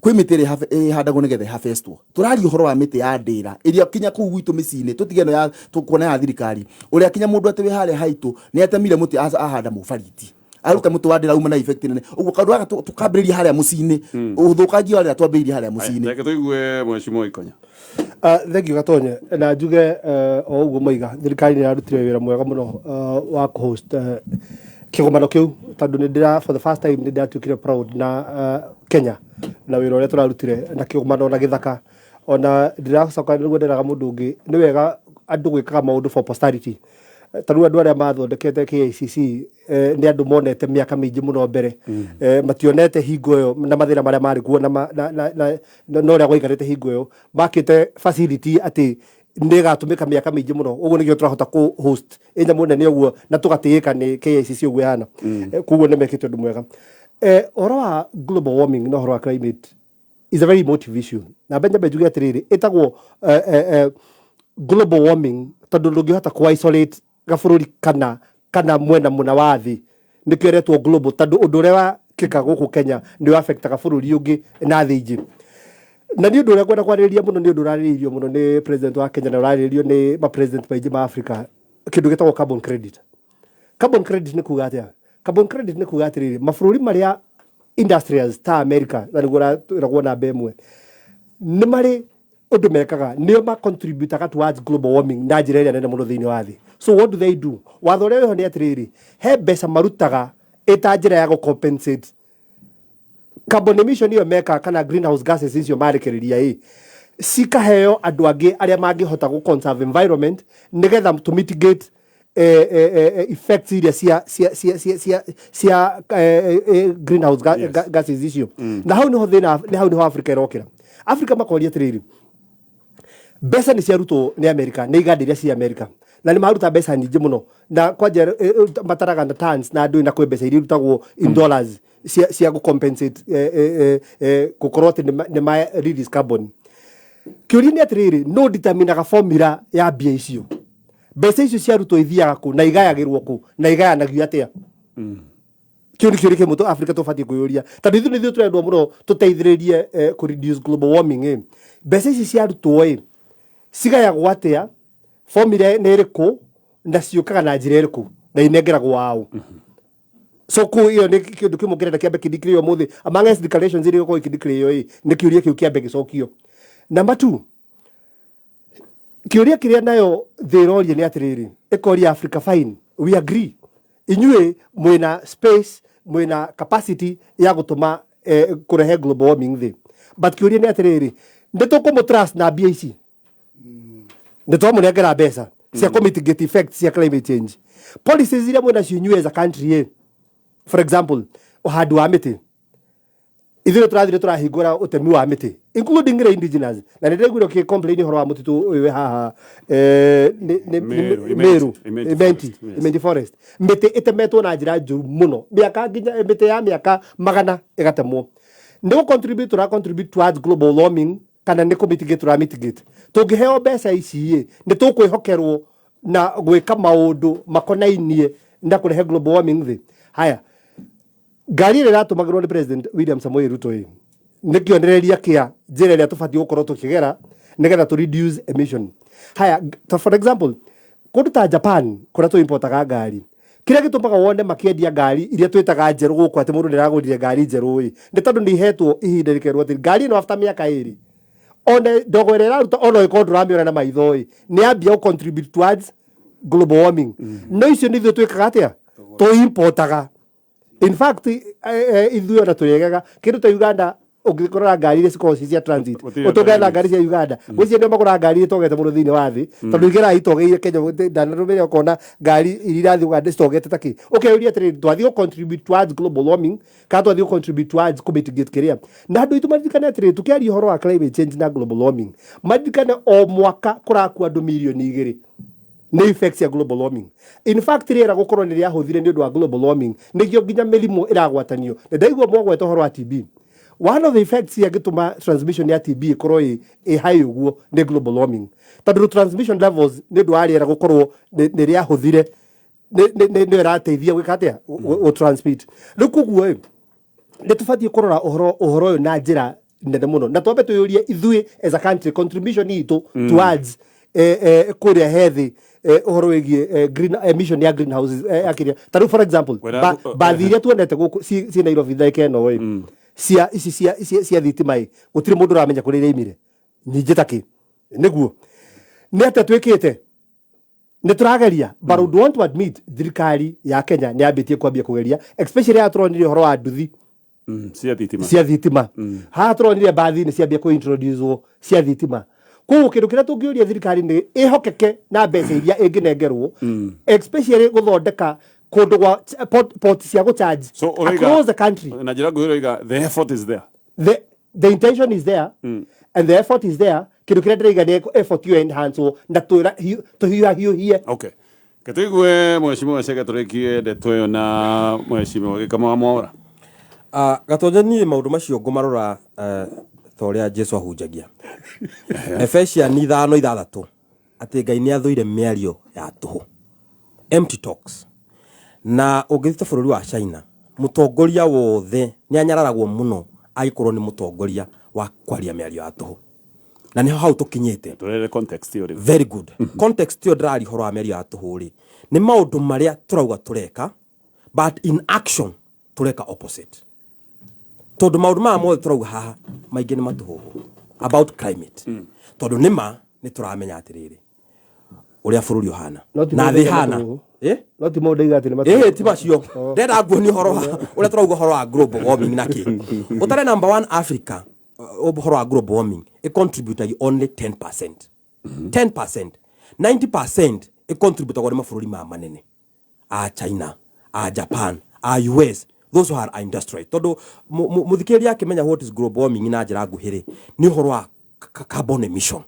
kwĩ mĩtĩ ĩrĩa ĩhandagwo nĩgetha ĩharvestwo. Tũraria ũhoro wa mĩtĩ ya ndĩra ĩrĩa kinya kũu gwitũ mĩciĩ-inĩ, tũtige ĩno ya tũkuona ya thirikari, ũrĩa kinya mũndũ atĩ wĩ harĩa haitũ nĩ atemire mũtĩ ahanda mũbariti, aruta mũtĩ wa ndĩra uma na effect nene ũguo. Kaũndũ gaka tũkambĩrĩria harĩa mũciĩ-inĩ, ũthũkangia wa rĩera twambĩrĩria harĩa mũciĩ-inĩ. Reke tũigue mheshimiwa Ikonya. Thank you, Gatonye. Na njuge o ũguo moiga, thirikari nĩ ĩrarutire wĩra mwega mũno wa kũhost kĩgomano kĩu, tondũ nĩ ndĩra for the first time nĩ ndĩratuĩkire proud na Kenya na wĩra ũrĩa tũrarutire na kĩgomano na gĩthaka. Ona ndĩracoka nĩguo ndĩraga mũndũ ũngĩ, nĩ wega andũ gwĩkaga maũndũ for posterity. Ta rĩu andũ arĩa mathondekete KICC nĩ andũ monete mĩaka mĩingĩ mũno mbere. Mationete hingo ĩyo na mathĩna marĩa marĩ kuo na ũrĩa gwaikarĩte hingo ĩyo. Makĩte facility atĩ nĩ ĩgatũmĩka mĩaka mĩingĩ mũno. Ũguo nĩkĩo tũrahota kũ host ĩ nyamũ nene ũguo na tũgatĩĩka nĩ KICC ũguo ĩhana. Koguo nĩ mekĩte ũndũ mwega. Ũhoro wa global warming na ũhoro wa climate is a very emotive issue. Na nyambe njuge atĩrĩrĩ, ĩtagwo global warming tondũ ndũngĩhota kũ isolate gabũrũri kana mwena mũna wa thĩ. Nĩkĩo ĩretwo global, tondũ ũndũ ũrĩa wekĩka gũkũ Kenya nĩ affectaga bũrũri ũngĩ na thĩ ingĩ. Na nĩ ũndũ ũrĩa ngwenda kwarĩrĩria mũno, nĩ ũndũ ũrarĩrĩirio mũno nĩ president wa Kenya na ũrarĩrĩrio nĩ ma president maingĩ ma Africa, kĩndũ gĩtagwo carbon credit. Carbon credit nĩ kuga atĩa? Carbon credit nĩ kuga atĩrĩrĩ, mabũrũri marĩa industrials ta America, na nĩguo ĩragwo namba ĩmwe, nĩ marĩ ũndũ mekaga, nĩo ma contributaga towards global warming na njĩra ĩrĩa nene mũno thĩinĩ wa thĩ. So what do they do? Watho ũrĩa wĩho nĩ atĩrĩrĩ, he mbeca marutaga ĩta njĩra ya gũ-compensate carbon emission ĩyo meka, kana greenhouse gases icio marekereria, ĩ cikaheo andũ angĩ arĩa mangĩhota gũ conserve environment nĩgetha to mitigate effects iria cia greenhouse gases icio. Na hau niho thĩna, nĩ hau niho Africa ĩrokĩra. Africa makoria atĩrĩrĩ, mbeca nĩ ciarutwo nĩ America, nĩ iganda iria cia America, na nĩ maruta mbeca nyingĩ mũno, na kwanja mataraga na tons na andũ, na kwĩ mbeca iria irutagwo in dollars cia gũ compensate gũkorwo atĩ nĩ ma release carbon. Kĩũria nĩ atĩrĩrĩ, no determinaga formula ya mbia icio? Mbeca icio ciarutwo ithiaga kũ, na igayagĩrwo kũ, na igayanagio atĩa? Kĩu nĩ kĩũria kĩmwe Africa tũbatiĩ kwĩyũria, tondũ ithuĩ nĩthuĩ tũrendwo mũno tũteithĩrĩrie kũ reduce global warming. Ĩ mbeca ici ciarutwo ĩ cigayagwo atĩa? Formula nĩ ĩrĩkũ, na ciũkaga na njĩra ĩrĩkũ, na inengeragwo aũ? So kũ ĩyo nĩ kĩndũ kĩmwe kĩrenda kĩambe kĩdeclare ũmũthĩ among its declarations iria igũkorwo ikĩdeclare ĩ nĩ kĩũria kĩu kĩambe gĩcokio. Number two, kĩũria kĩrĩa nayo thĩ ĩroria nĩ atĩrĩrĩ, ĩkoria Africa, fine, we agree inyuĩ mwĩna space, mwĩna capacity ya gũtũma kũrehe global warming thĩ, but kĩũria nĩ atĩrĩrĩ, nĩ tũkũmũ trust na mbia ici? Nĩ twamũnengera mbeca cia kũ mitigate effects cia climate change policies iria mwĩnacio inyuĩ as a country ĩ. For example, ũhandi wa mĩtĩ, ithuĩ tũrathire tũrahingũra ũtemi wa mĩtĩ, including the indigenous, na nĩ ndĩraiguire ũkĩ complain ũhoro wa mũtitũ ũyũ wĩ haha Meru, Meru, Imenti Imenti, Forest, yes. Imenti Forest. Mĩtĩ ĩtemetwo na njĩra njũru mũno, mĩaka nginya mĩtĩ ya mĩaka magana ĩgatemwo. Nĩ gũ contribute tũra contribute towards global warming, kana nĩ kũ mitigate tũra mitigate? Tũngĩheo mbeca ici ĩ, nĩ tũkwĩhokerwo na gwĩka maũndũ makonainie na kũrehe global warming thĩ? Haya, ngari ĩrĩa ĩratũmagĩrwo nĩ President William Samoei Ruto ĩ nĩ kĩonereria kĩa njĩra ĩrĩa tũbatiĩ gũkorwo tũkĩgera nĩgetha tũ reduce emission. Haya, ta for example, kũndũ ta Japan kũrĩa tũ importaga ngari, Kĩrĩa gĩtũmaga wone makĩendia ngari iria twĩtaga njerũ gũkũ, atĩ mũndũ nĩaragũrire ngari njerũ ĩ, nĩ tondũ nĩ ihetwo ihinda rĩkerwo atĩ ngari ĩno after mĩaka 2, ona ndogo ĩrĩa ĩraruta, ona ĩkorwo ndũramĩona na maitho ĩ, nĩ yambia gũ contribute towards global warming. No icio nĩ ithuĩ twĩkaga atĩa? Tũimportaga. In fact, ithuĩ ona tũrĩegaga kĩndũ ta Uganda. Ũngĩkorora ngari iria cikoragwo ci cia transit, Gũtirĩ ũtũngane na ngari cia Uganda, gwĩciria nĩo magũraga ngari iria itogete mũno thĩinĩ wa thĩ, tondũ igeraga itogeire Kenya. Ndanarũmĩrĩra ũkona ngari iria irathiĩ Uganda citogete ta kĩ. Ũkeyũria atĩrĩrĩ, twathiĩ gũ contribute towards global warming kana twathiĩ gũ contribute towards kũ mitigate kĩrĩa? Na andũ aitũ maririkane atĩrĩrĩ, tũkĩaria ũhoro wa climate change na global warming, maririkane o mwaka kũrakua andũ mirioni 2 nĩ effects ya global warming. In fact, rĩera gũkorwo nĩ rĩahũthire nĩ ũndũ wa global warming, nĩkĩo nginya mĩrimũ ĩragwatanio. Na ndaigua mwagweta ũhoro wa TB, one of the effects yangĩtũma transmission ya TB ĩkorwo ĩ high ũguo nĩ global warming, tondũ transmission levels nĩ ũndũ wa rĩera gũkorwo nĩ rĩahũthire nĩ ĩrateithia gwĩka atĩa? Gũ transmit. Rĩu koguo ĩ, nĩ tũbatiĩ kũrora ũhoro ũyũ na njĩra nene mũno, na twambe twĩyũrie ithuĩ as a country, contribution itũ towards kũrĩa hethi ũhoro wĩgiĩ green emission ya greenhouses akĩria. Ta rĩu, for example, bathi iria tuonete gũkũ ci Nairobi thaa ĩno ĩ, cia ici cia thitima ĩ, gũtirĩ mũndũ ũramenya kũrĩa iraimire nyingĩ ta kĩ. Nĩguo nĩ atĩa twĩkĩte? Nĩ tũrageria, but I would want to admit thirikari ya Kenya nĩ yambĩtie kwambia kũgeria, especially ya tũronire ũhoro wa nduthi Cia thitima. Cia thitima. Haha tũronire mbathi nĩ ciambia kũ introduce cia thitima. Koguo kĩndũ kĩrĩa tũngĩũria thirikari nĩ ĩhokeke na mbeca iria ĩngĩnengerwo, especially gũthondeka kũndũ gwa port cia gũcharge So ũroiga across the country. Na njĩra nguhĩ ũroiga the effort is there. The intention is there and the effort is there. Kĩndũ kĩrĩa ndĩraiga nĩ effort ĩyo enhance na tũhiũhahiũhie. Okay, ketuigue mheshimiwa Chege, tũrĩkie ndeto ĩyo na mheshimiwa Gĩkama wa Mwaũra. Gatonye, niĩ maũndũ macio ngũmarora ta ũrĩa Jesu ahunjagia Efesian 5:6, atĩ Ngai nĩ athũire mĩario ya tũhũ, empty talks. Na ũngĩthiĩ ta bũrũri wa China, mũtongoria wothe nĩ anyararagwo mũno angĩkorwo nĩ mũtongoria wa kwaria mĩario ya tũhũ, na nĩho hau tũkinyĩte. Tũrere context ĩyo rĩu. Very good. Context ĩyo ndĩraria ũhoro wa mĩario ya tũhũ rĩ, nĩ maũndũ marĩa tũrauga tũreka, but in action tũreka opposite, tondũ maũndũ maya mothe tũrauga haha maingĩ nĩ matũhũhũ about climate, tondũ nĩma nĩ tũramenya atĩrĩrĩ ũrĩa bũrũri ũhana No ti na maũndũ thĩ maitũ hana. matũhũhũ. Eh? No ti maũndũ aiga atĩ nĩ Ĩĩ, ti macio ndenda nguonia ũhoro wa ũrĩa tũrauga ũhoro wa global warming na kĩ ũtare. Number one, Africa, ũhoro wa global warming ĩ only 10%, 10%, 90% ĩ nĩ mabũrũri ma manene a China, a Japan, a US, those who are industrialized. Tondũ mũthikĩrĩria akĩmenya what is global warming na njĩra nguhĩ rĩ, nĩ ũhoro wa carbon emission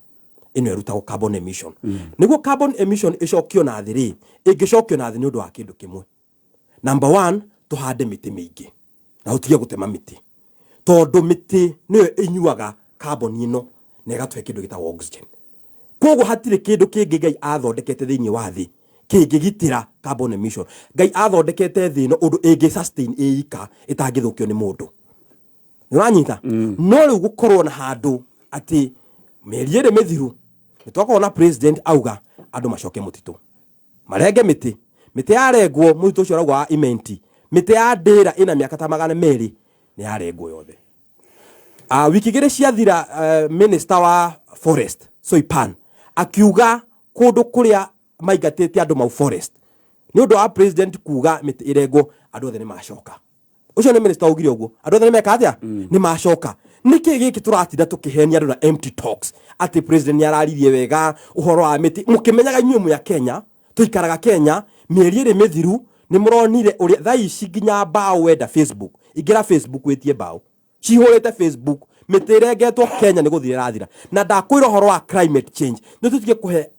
ĩno ĩrutagwo, carbon emission. Nĩguo carbon emission ĩcokio na thĩ rĩ, ĩngĩcokio na thĩ nĩ ũndũ wa kĩndũ kĩmwe. Number one, tũhande mĩtĩ mĩingĩ na tũtige gũtema mĩtĩ, tondũ mĩtĩ nĩyo ĩnyuaga carbon ĩno na ĩgatũhe kĩndũ gĩtagwo oxygen. Koguo hatirĩ kĩndũ kĩngĩ Ngai athondekete thĩinĩ wa thĩ kĩngĩgitĩra carbon emission. Ngai athondekete thĩ ĩno ũndũ ĩngĩ sustain ĩika ĩtangĩthũkio nĩ mũndũ. Nĩũranyita? No rĩu gũkorwo na handũ atĩ mĩeri 2 mĩthiru nĩ twakorwo na president auga andũ macoke mũtitũ marenge mĩtĩ. Mĩtĩ yarengwo, mũtitũ ũcio ũrauga wa Imenti, mĩtĩ ya ndĩra ĩna mĩaka ta 200 nĩ yarengwo yothe. Wiki 2 ciathira, minister wa forest Soipan akiuga kũndũ kũrĩa maingatĩte andũ mau forest nĩ ũndũ wa president kuga mĩtĩ ĩrengwo, andũ othe nĩ macoka. Ũcio nĩ minister augire ũguo, andũ othe nĩ meka atĩa? Nĩ macoka. Nĩkĩ gĩkĩ tũratinda tũkĩhenia andũ na empty talks atĩ president nĩ araririe wega ũhoro wa mĩtĩ, mũkĩmenyaga inyuĩ mwĩ a Kenya, tũikaraga Kenya? Mĩeri 2 mĩthiru nĩ mũronire ũrĩa thaa ici nginya mbaũ wenda Facebook, ingĩra Facebook wĩtie mbaũ cihũrĩte Facebook. Mĩtĩ ĩrengetwo Kenya nĩ gũthira ĩrathira. Na ndakwĩra ũhoro wa climate change, nĩ tũtige kũhe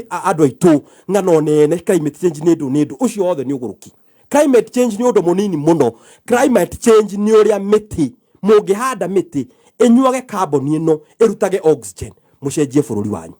andũ aitũ ng'ano nene. Climate change nĩ ndũ ũcio wothe nĩ ũgũrũki. Climate change nĩ ũndũ mũnini mũno. Climate change nĩ ũrĩa mĩtĩ, mũngĩhanda mĩtĩ ĩnyuage carbon ĩno, ĩrutage oxygen, mũcenjie bũrũri wanyu.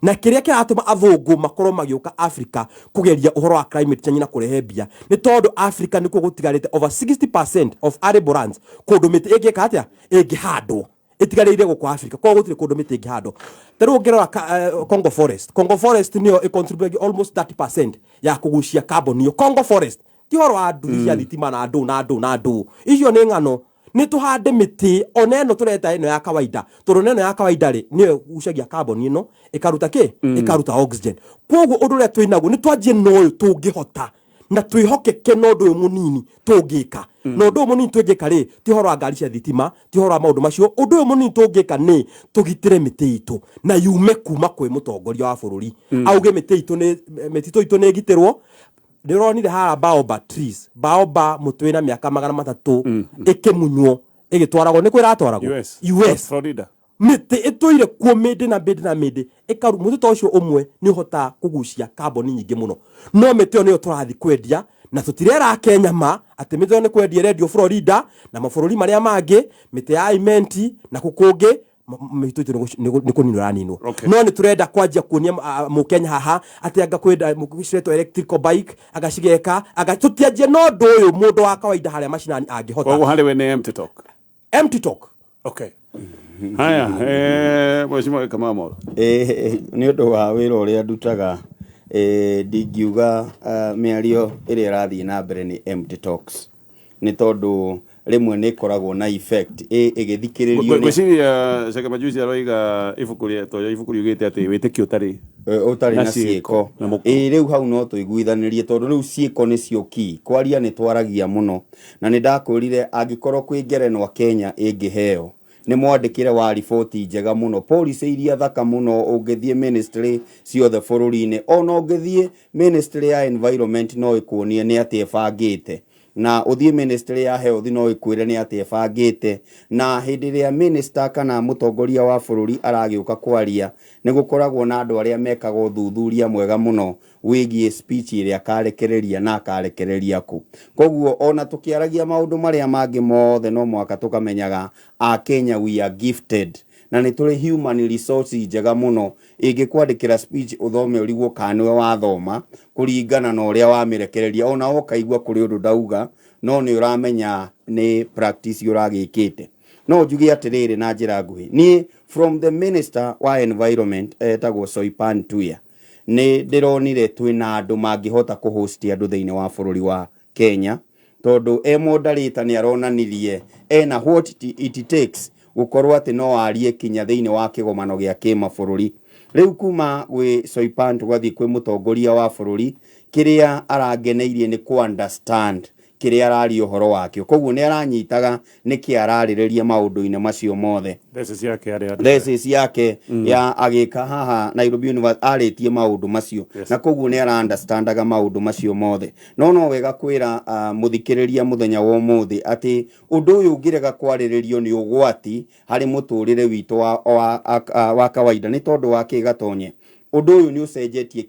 Na kĩrĩa kĩratũma athũngũ makorwo magĩũka Africa kũgeria ũhoro wa climate change na kũrehe mbia nĩ tondũ Africa nĩkuo gũtigarĩte over 60% of arable lands, kũndũ mĩtĩ ĩngĩka atĩa? Ĩngĩhandwo. Ĩtigarĩire gũkũ Africa, koguo gũtirĩ kũndũ mĩtĩ ĩngĩhandwo. Ta rĩu ũngĩrora Congo Forest, Congo Forest nĩyo ĩcontribute almost 30% ya kũgucia carbon ĩyo. Congo Forest ti ũhoro wa nduthi cia thitima na ndũ na ndũ na ndũ, icio nĩ ng'ano. Nĩ tũhande mĩtĩ ona ĩno tũreta ĩno ya kawaida, tondũ ona ĩno ya kawaida rĩ, nĩyo ĩgucagia carbon ĩno, ĩkaruta kĩ? Ĩkaruta oxygen. Koguo ũndũ ũrĩa twĩnaguo nĩ twanjie na ũyũ tũngĩhota, na twĩhokeke na ũndũ ũyũ mũnini tũngĩka. Na ũndũ ũyũ mũnini tũngĩka rĩ, ti ũhoro wa ngari cia thitima, ti ũhoro wa maũndũ macio. Ũndũ ũyũ mũnini tũngĩka nĩ tũgitĩre mĩtĩ itũ, na yume kuma kwĩ mũtongoria wa bũrũri, auge mĩtĩ itũ nĩ mĩtitũ itũ nĩ ĩgitĩrwo. Nĩ ũronire haha baobab trees, baobab mũtĩ wĩna mĩaka 300 ĩkĩmunywo ĩgĩtwaragwo nĩ kũ ĩratwaragwo? US. US. Florida. Mĩtĩ ĩtũire kuo mĩndĩ na mĩndĩ na mĩndĩ, ĩkaru mũtĩ ta ũcio ũmwe nĩ ũhotaga kũgucia carbon nyingĩ mũno. No mĩtĩ ĩyo nĩyo tũrathiĩ kwendia, na tũtirera Kenya ma atĩ mĩtĩ ĩyo nĩ kwendia ĩrendio Florida na mabũrũri marĩa mangĩ, mĩtĩ ya imenti na kũ kũngĩ, mĩtĩ itũ nĩ kũninwo ĩraninwo. No nĩ tũrenda kwanjia kuonia mũkenya haha atĩ anga kwenda ciretwo electrical bike, agacigeka anga tũtianjie na ũndũ ũyũ mũndũ wa kawaida harĩa macinani angĩhota. Koguo harĩ we nĩ empty talk. Empty talk. Okay. Haya, Mheshimiwa Kamau. Nĩ ũndũ wa wĩra ũrĩa ndutaga, ndingiuga mĩario ĩrĩa ĩrathiĩ na mbere nĩ empty talks, nĩ tondũ rĩmwe nĩ ĩkoragwo na effect ĩgĩthikĩrĩrio nĩ Ngwĩciria Chege Majuici aroiga ibuku rĩa toyo, ibuku riugĩte atĩ wĩtĩkio ũtarĩ ũtarĩ na na ciĩko, ciĩko na mũkũ. Rĩu hau no tũiguithanĩrie, tondũ rĩu ciĩko nĩcio key. Kwaria nĩ twaragia mũno, na nĩ ndakwĩrire angĩkorwo kwĩ ngerenwa Kenya ĩngĩheo nĩ mwandĩkĩre wa riboti njega mũno, policy iria thaka mũno, ũngĩthiĩ ministry ciothe bũrũri-inĩ, ona ũngĩthiĩ ministry ya environment no ĩkuonie nĩ atĩa ĩbangĩte, na ũthiĩ ministry ya health no ĩkwĩre nĩ atĩa ĩbangĩte. Na hĩndĩ ĩrĩa minister kana mũtongoria wa bũrũri aragĩũka kwaria, nĩ gũkoragwo na andũ arĩa mekaga ũthuthuria mwega mũno wĩgiĩ speech ĩrĩa akarekereria na akarekereria kũ. Koguo ona tũkĩaragia maũndũ marĩa mangĩ mothe, no mũhaka tũkamenyaga a Kenya we are gifted, na nĩ tũrĩ human resource njega mũno ĩngĩkwandĩkĩra speech ũthome ũrigwo kana nĩwe wathoma, kũringana na ũrĩa wamĩrekereria. Ona ũkaigua kũrĩ ũndũ ndauga, no nĩ ũramenya nĩ practice ũragĩkĩte. No njuge atĩrĩrĩ na njĩra nguhĩ, niĩ from the minister wa environment etagwo Soipan Tuya, nĩ ndĩronire twĩna andũ mangĩhota kũhost andũ thĩinĩ wa bũrũri wa Kenya, tondũ e moderator nĩ aronanirie ena what it takes gũkorwo atĩ no arie kinya thĩinĩ wa kĩgomano gĩa kĩmabũrũri. Rĩu kuma gwĩ Soipan tũgathiĩ kwĩ mũtongoria wa bũrũri, kĩrĩa arangeneirie nĩ kũ understand kĩrĩa araria ũhoro wakĩo, koguo nĩ aranyitaga nĩkĩ ararĩrĩria maũndũ-inĩ macio mothe. Thesis yake arĩa Thesis yake ya agĩka haha Nairobi University arĩtie maũndũ macio, na koguo nĩ ara understandaga maũndũ macio mothe. No wega kwĩra mũthikĩrĩria mũthenya wa ũmũthĩ atĩ ũndũ ũyũ ũngĩrega kwarĩrĩrio nĩ ũgwati harĩ mũtũrĩre witũ wa kawaida. Nĩ tondũ wa kĩ gatonye ũndũ ũyũ nĩ ũcenjetie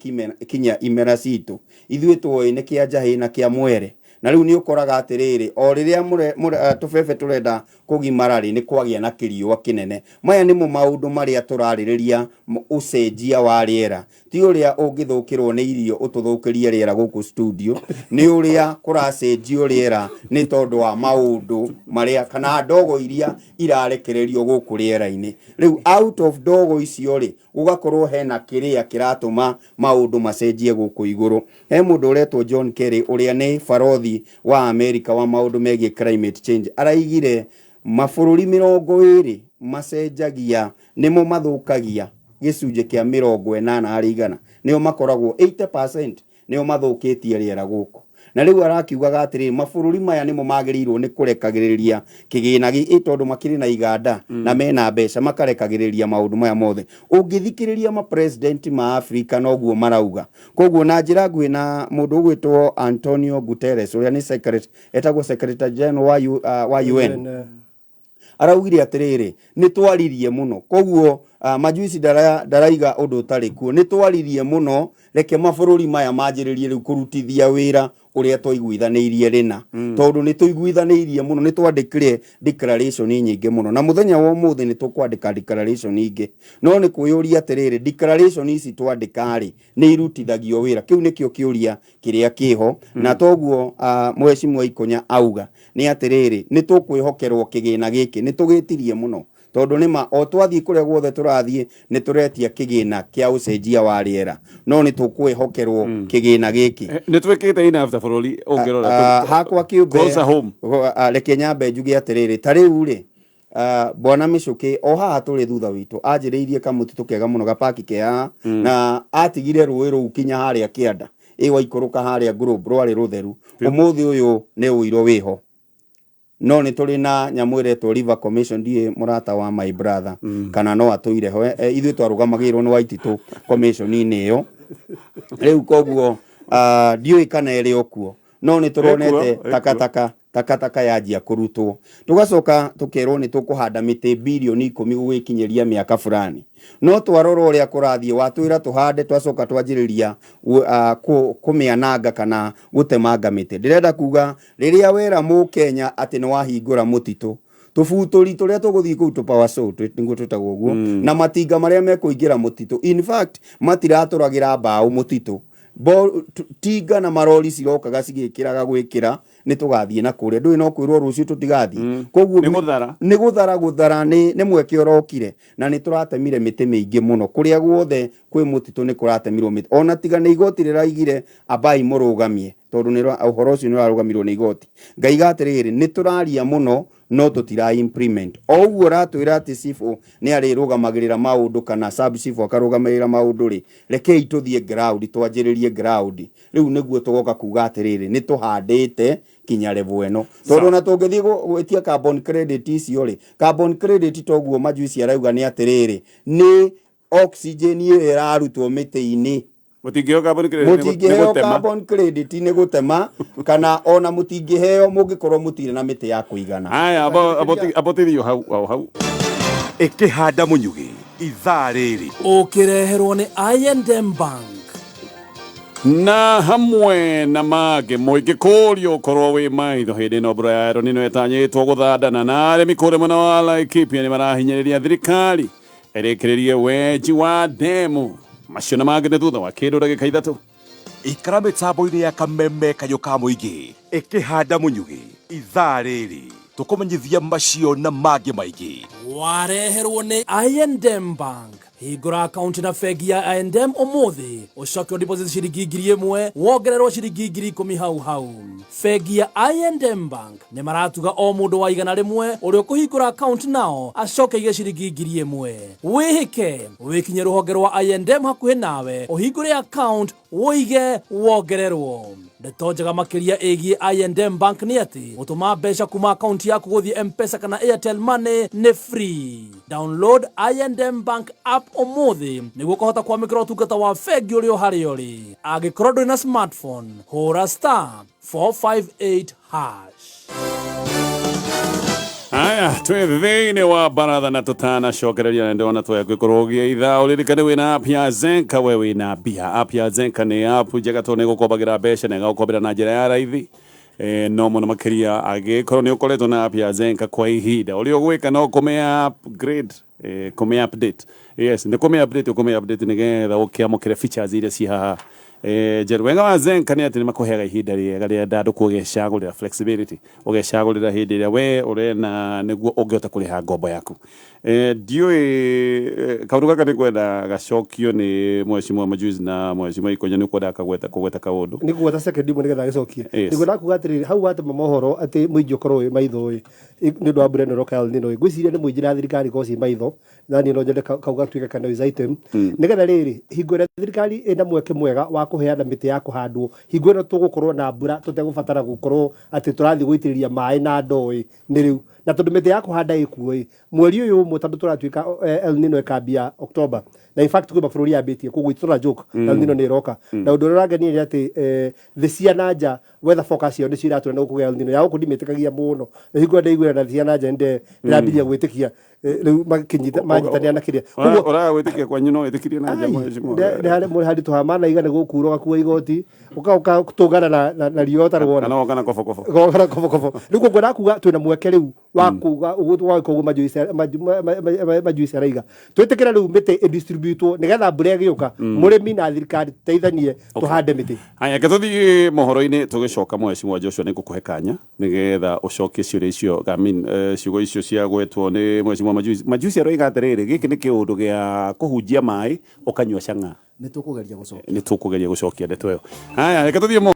kinya imera citũ ithuĩ twoĩ nĩ kĩa njahĩ na kĩa mwere, na rĩu nĩ ũkoraga atĩrĩrĩ, o rĩrĩa tũbebe tũrenda kũgimara rĩ, nĩ kwagĩa na kĩriũa kĩnene. Maya nĩmo maũndũ marĩa tũrarĩrĩria, ũcenjia wa rĩera. Ti ũrĩa ũngĩthũkĩrwo nĩ irio ũtũthũkĩrie rĩera gũkũ studio, nĩ ũrĩa kũracenjio rĩera nĩ tondũ wa maũndũ marĩa kana ndogo iria irarekererio gũkũ rĩera-inĩ. Rĩu out of ndogo icio rĩ, gũgakorwo hena kĩrĩa kĩratũma maũndũ macenjie gũkũ igũrũ. He mũndũ ũretwo John Kerry, ũrĩa nĩ barothi wa America wa maũndũ megiĩ climate change, araigire mabũrũri 20 macenjagia nĩmo mathũkagia gĩcunjĩ kĩa 80%, nĩo makoragwo 80% nĩo mathũkĩtie rĩera gũkũ. Na rĩu arakiugaga atĩrĩrĩ, mabũrũri maya nĩmo magĩrĩirwo nĩ kũrekagĩrĩria kĩgĩna gĩ tondũ makĩrĩ na iganda na mena mbeca, makarekagĩrĩria maũndũ maya mothe. Ũngĩthikĩrĩria ma president ma Africa noguo marauga. Koguo na njĩra nguhĩ, na mũndũ ũgwĩtwo Antonio Guterres, ũrĩa nĩ secretary, etagwo secretary general wa UN, araugire atĩrĩrĩ, nĩ twaririe mũno. Koguo Majuici ndaraiga ũndũ ũtarĩ kuo. Nĩ twaririe mũno, reke mabũrũri maya manjĩrĩrie rĩu kũrutithia wĩra ũrĩa twaiguithanĩirie rĩna, tondũ nĩ tũiguithanĩirie mũno, nĩ twandĩkire declaration nyingĩ mũno, na mũthenya wa ũmũthĩ nĩ tũkwandĩka declaration ingĩ. No nĩ kwĩyũria atĩrĩrĩ, declaration ici twandĩka rĩ, nĩ irutithagio wĩra? Kĩu nĩkĩo kĩũria kĩrĩa kĩho. Na toguo Mheshimiwa Ikonya auga nĩ atĩrĩrĩ, nĩ tũkwĩhokerwo kĩgĩna gĩkĩ, nĩ tũgĩtirie mũno. Tondũ nĩma o twathiĩ kũrĩa guothe tũrathiĩ nĩ tũretia kĩgĩna kĩa ũcenjia wa rĩera, no nĩ tũkwĩhokerwo kĩgĩna gĩkĩ. Nĩ twĩkĩte enough ta bũrũri ũngĩrora? Hakwa kĩũmbe, Closer home. Reke nyambe njuge atĩrĩrĩ, ta rĩu rĩ, bwana Mĩcũkĩ o haha tũrĩ thutha witũ anjĩrĩirie kamũtitũ kega mũno, gapaki ke haha, na atigire rũĩ rũu kinya harĩa kĩanda ĩ waikũrũka harĩa Globe rwarĩ rũtheru. Ũmũthĩ ũyũ nĩ ũiro wĩho, no nĩ tũrĩ na nyamũ ĩretwo River Commission. Ndiĩ mũrata wa my brother kana no atũire ho. Ithuĩ twarũgamagĩrĩrwo nĩ Waititũ commission-inĩ ĩyo rĩu, koguo ndiũĩ kana ĩrĩ o kuo, no nĩ tũronete. Ĩkuo, ĩkuo. Takataka takataka yanjia kũrutwo, tũgacoka tũkerwo nĩ tũkũhanda mĩtĩ birioni 10 gũgĩkinyĩria mĩaka fulani, no twarora ũrĩa kũrathiĩ, watwĩra tũhande, twacoka twanjĩrĩria kũmĩananga kana gũtemanga mĩtĩ. Ndĩrenda kuga rĩrĩa wera mũkenya atĩ nĩ wahingũra mũtitũ, tũbutũri tũrĩa tũgũthiĩ kũu tũ power saw nĩguo twĩtagwo ũguo, na matinga marĩa mekũingĩra mũtitũ, in fact matiratũragĩra mbaũ mũtitũ. Tinga na marori cirokaga cigĩkĩraga gwĩkĩra, nĩ tũgathiĩ na kũrĩa ndũĩ no kwĩrwo rũciũ tũtigathiĩ, koguo Nĩ gũthara. Nĩ gũthara, gũthara nĩ mweke ũrokire, na nĩ tũratemire mĩtĩ mĩingĩ mũno. Kũrĩa guothe kwĩ mũtitũ nĩ kũratemirwo mĩtĩ, ona tiga nĩ igoti rĩraigire ambai mũrũgamie, tondũ nĩ ũhoro ũcio nĩ ũrarũgamirwo nĩ igoti. Ngaiga atĩrĩrĩ, nĩ tũraria mũno no tũtira implement. O ũguo ũratwĩra atĩ cibũ nĩ arĩrũgamagĩrĩra maũndũ kana sub cibũ akarũgamĩrĩra maũndũ rĩ, rekei tũthiĩ ground, twanjĩrĩrie ground rĩu nĩguo tũgoka kuga atĩrĩrĩ, nĩ tũhandĩte kinya level ĩno, tondũ ona tũngĩthiĩ gwĩtia carbon credit icio rĩ, carbon credit toguo majuici arauga nĩ atĩrĩrĩ, nĩ oxygen ĩrĩa ĩrarutwo mĩtĩ-inĩ. Mũtingĩheo carbon credit nĩ Mũtingĩheo gũtema. Carbon credit nĩ gũtema, kana ona mũtingĩheo mũngĩkorwo mũtirĩ na mĩtĩ ya kũigana. Aya, abotithio hau o hau. Ĩkĩhanda mũnyugĩ ithaa rĩrĩ. Ũkĩreherwo nĩ I&M Bank. Na hamwe na mangĩ mũingĩ kũrio ũkorwo wĩ maitho hĩndĩ ĩno mbura ya El Nino ĩtanyĩtwo gũthandana, na arĩmi kũrĩa mwena wa Laikipia nĩ marahinyĩrĩria thirikari ĩrĩkĩrĩrie wenji wa ndemu. Macio na mangĩ nĩ thutha wa kĩndũ ndagĩka 3. Ikara mĩtambo-inĩ ya Kameme, kayũ ka mũingĩ. Ĩkĩhanda mũnyugĩ ithaa rĩrĩ tũkũmenyithia macio na mangĩ maingĩ. Wareherwo nĩ I&M Bank. Hingũra akaunti na bengi ya I&M ũmũthĩ, ũcoke deposit ciringi 1,000, wongererwo ciringi 10,000 hau hau. Bengi ya I&M Bank nĩ maratuga o mũndũ wa 100 ũrĩa ũkũhingũra akaunti nao acoke aige ciringi 1,000. Wĩhĩke wĩkinye rũhonge rwa I&M hakuhĩ nawe, ũhingũre account, wũige, wongererwo. Ndeto njega makĩria ĩgiĩ I&M Bank nĩ atĩ gũtũma mbeca kuma akaunti yaku gũthiĩ M-Pesa kana Airtel Money nĩ free. Download I&M Bank app ũmũthĩ nĩguo ũkahota kwamũkĩra ũtungata wa bengi ũrĩ o harĩa ũrĩ. Angĩkorwo ndũrĩ na smartphone, hũra *458#. Aya, twĩ thĩinĩ wa baratha na tũtanacokereria na ndĩrona twoya gwĩkorwo ũgĩa ithaa, ũririkane wĩna app ya Zenka. We wĩna mbia, app ya Zenka nĩ app njega tondũ nĩ ĩgũkombagĩra mbeca na ĩgagũkombera na njĩra ya raithi. No mũno makĩria angĩkorwo nĩ ũkoretwo na app ya Zenka kwa ihinda, ũrĩa ũgwĩka no kũmĩ upgrade, kũmĩ update. Yes, nĩ kũmĩ update, ũkũmĩ update nĩgetha ũkĩamũkĩre features iria ci haha njerũ. Wega wa Zenka nĩ atĩ nĩ makũheaga ihinda rĩega rĩa ndandũku, ũgecagũrĩra flexibility, ũgecagũrĩra hĩndĩ ĩrĩa we ũrena nĩguo ũngĩhota kũrĩha ngombo yaku. Ndiũĩ kaũndũ gaka nĩ kwenda gacokio nĩ mheshimiwa Majuzi na mheshimiwa Ikonya, nĩ ũkwenda kagweta kũgweta kaũndũ. Nĩ kũgweta second imwe nĩgetha agĩcokie. Nĩguo ndakuga atĩrĩrĩ, hau watema mohoro atĩ mũingĩ ũkorwo wĩ maitho ĩ nĩ ũndũ wa mbura ĩno ĩroka ya El Nino ĩ, ngwĩciria nĩ mũingĩ na thirikari ikorwo ciĩ maitho, na niĩ no nyende kau gatuĩke ka news item, nĩgetha rĩrĩ hingo ĩrĩa thirikari ĩna mweke mwega wa kũheana mĩtĩ ya kũhandwo hingo ĩno tũgũkorwo na mbura tũtegũbatara gũkorwo atĩ tũrathiĩ gũitĩrĩria maĩ na ndoo ĩ, nĩ rĩu. Na tondũ mĩtĩ ya kũhanda ĩkuo ĩ mweri ũyũ ũmwe, tondũ tũratuĩka El Nino ĩkambia October, na in fact kwĩ mabũrũri yambĩtie, koguo it's not a joke. El Nino nĩ ĩroka, na ũndũ ũrĩa ũrangenia nĩ atĩ thĩ cia na nja weather forecast ciao nĩcio iratwĩra nĩ gũkũgĩa El Nino. Ya gũkũ ndimĩtĩkagia mũno, na hingo ĩrĩa ndaiguĩra na thĩ cia na nja nĩ ndĩrambirie gwĩtĩkia. Rĩu makĩnyita manyitanĩra na kĩrĩa. Koguo ũraga gwĩtĩkia kwanyu no wĩtĩkirie na nja, mheshimiwa? Nĩ harĩ mũrĩ handũ mana igana gũkura ũgakua igoti ũka tũngana na riũa ũtarĩ wona. Kana woka na kobokobo. Goka na kobokobo. Rĩu koguo ndakuga twĩna mweke rĩu wa kuga ũguo wa gwĩka ũguo Majuice araiga, twĩtĩkĩre rĩu mĩtĩ ĩdistributwo nĩgetha mbura ĩgĩũka, mũrĩmi na thirikari tũteithanie tũhande mĩtĩ. Haya, reke tũthiĩ mohoro-inĩ. Tũgĩcoka, mheshimiwa Joshua, nĩ ngũkũhe kanya nĩgetha ũcokie ciũria icio, I mean, ciugo icio cia gwetwo nĩ mheshimiwa. Mheshimiwa Majuici. Majuici aroiga atĩrĩrĩ, gĩkĩ nĩ kĩũndũ gĩa kũhunjia maĩ ũkanyua cang'a. Nĩ tũkũgeria gũcokia. Nĩ tũkũgeria gũcokia ndeto ĩyo. Haya, reke tũthiĩ.